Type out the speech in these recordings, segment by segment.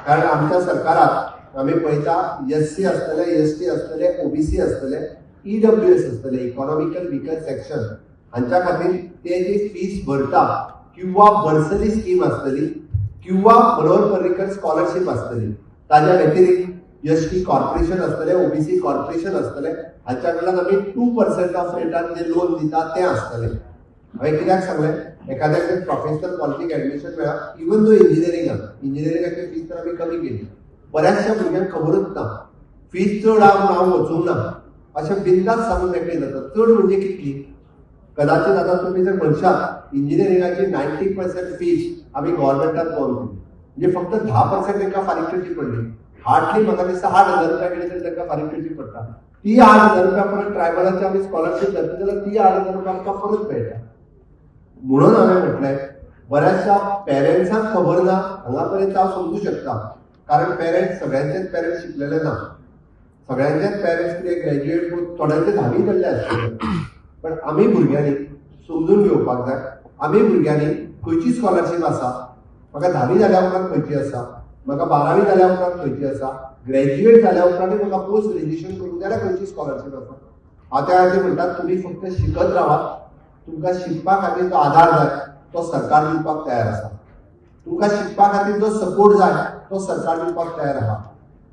कारण आमच्या सरकारात आमी पळयता, एस सी आसतले, एस टी आसतले, ओबीसी आसतले, ईडब्ल्यूएस आसतले, इकॉनॉमिकल विकर सेक्शन, हांच्या खातीर ते जी फीस भरता किंवा बर्सरी स्कीम आसतली किंवा मनोहर पर्रीकर स्कॉलरशीप आसतली. ताज्या व्यतिरिक्त एसटी कॉर्पोरेशन आसतले, ओबीसी कॉर्पोरेशन आसतले, हांच्या कडल्यान आमी 2% ऑफ रेटान जे लोन दिता तें आसतलें. हांवें कित्याक सांगलें, एखाद्याक जर प्रोफेशनल कॉलेजीक एडमिशन मेळ्ळा, इवन दो इंजिनियरिंगाक, इंजिनियरिंगाची फीस तर आमी कमी केली. बऱ्याचशा भुरग्यांक खबरूच ना. फीस चड आहा म्हणून हांव वचूंक ना अशें बिंदास सांगून मेकळे जाता. चड म्हणजे कितली? कदाचित आता तुम्ही जर म्हणशात, इंजिनिअरिंगाची 90% फीस आमी गव्हर्मेंटान करून दिली, म्हणजे फक्त 10% तांकां फारीक करची पडली. हार्डली म्हाका दिसता 8,000 रुपया कितें तरी तांकां फारीक करची पडटा. ती 8,000 रुपया परत ट्रायबलाची आमी स्कॉलरशीप घातली जाल्यार ती 8,000 रुपया आमकां परत मेळटा. म्हणून हांवें म्हटलें, बऱ्याचशा पेरंट्सांक खबर ना हांगा पर्यंत हांव समजू शकता, कारण पेरंट्स, सगळ्यांचेच पेरंट्स शिकलेले ना, सगळ्यांचेच पेरंट्स कितें ग्रॅज्युएट, थोड्यांचे धावी जाल्ले आसतले. पण आमी भुरग्यांनी समजून घेवपाक जाय, आमी भुरग्यांनी खंयची स्कॉलरशीप आसा, म्हाका धावी जाल्या उपरांत खंयची आसा, म्हाका बारावी जाल्या उपरांत खंयची आसा, ग्रॅज्युएट जाल्या उपरांतूय म्हाका पोस्ट ग्रॅज्युएशन करूंक जाल्यार खंयची स्कॉलरशीप आसा. हांव त्या खातीर म्हणटा, तुमी फक्त शिकत रावात. तुमकां शिकपा खातीर जो आधार जाय तो सरकार दिवपाक तयार आसा. तुमकां शिकपा खातीर जो सपोर्ट जाय तो सरकार दिवपाक तयार आहा.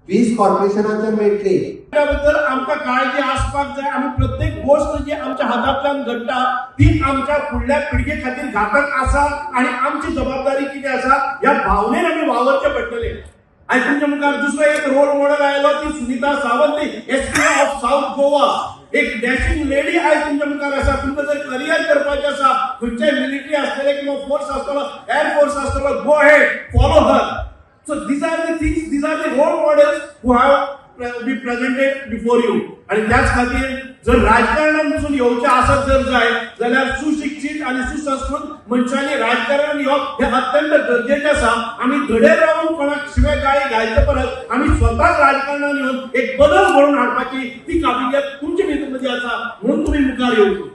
फीस कॉर्पोरेशनाच्यान मेळटली. बद्दल आमकां काळजी आसपाक जाय. आमी प्रत्येक गोश्ट जी आमच्या हातांतल्यान घडटा ती आमच्या फुडल्या पिळगे खातीर घातक आसा आणि आमची जबाबदारी कितें आसा ह्या भावनेन आमी वावरचें पडटलें. आनी तुमच्या मुखार दुसरो एक रोल मॉडेल आयलो, ती Sunita Sawant, SP of south Goa. एक डॅशिंग लेडी आयज तुमच्या मुखार आसा. तुमकां जर करियर करपाचें आसा, खंयच्याय मिलिटरी आसतले किंवा फोर्स आसतलो, एअर फोर्स आसतलो, go ahead, follow her. So these are the things, these are the role models who have be presented before you. आणि त्याच खातीर जर राजकारणात पसून येवचें आसत जर जाय जाल्यार सुशिक्षीत आणि सुसंस्कृत मनशांनी राजकारण येवप हे अत्यंत गरजेचें आसा. आमी धडेर रावन कोणाक शिवाय गाळी घालचे परस आमी स्वताच राजकारणात येवन एक बदल घडोवन हाडपाची ती काबिलियत तुमचे भितर मदीं आसा, म्हणून तुमी मुखार येवची.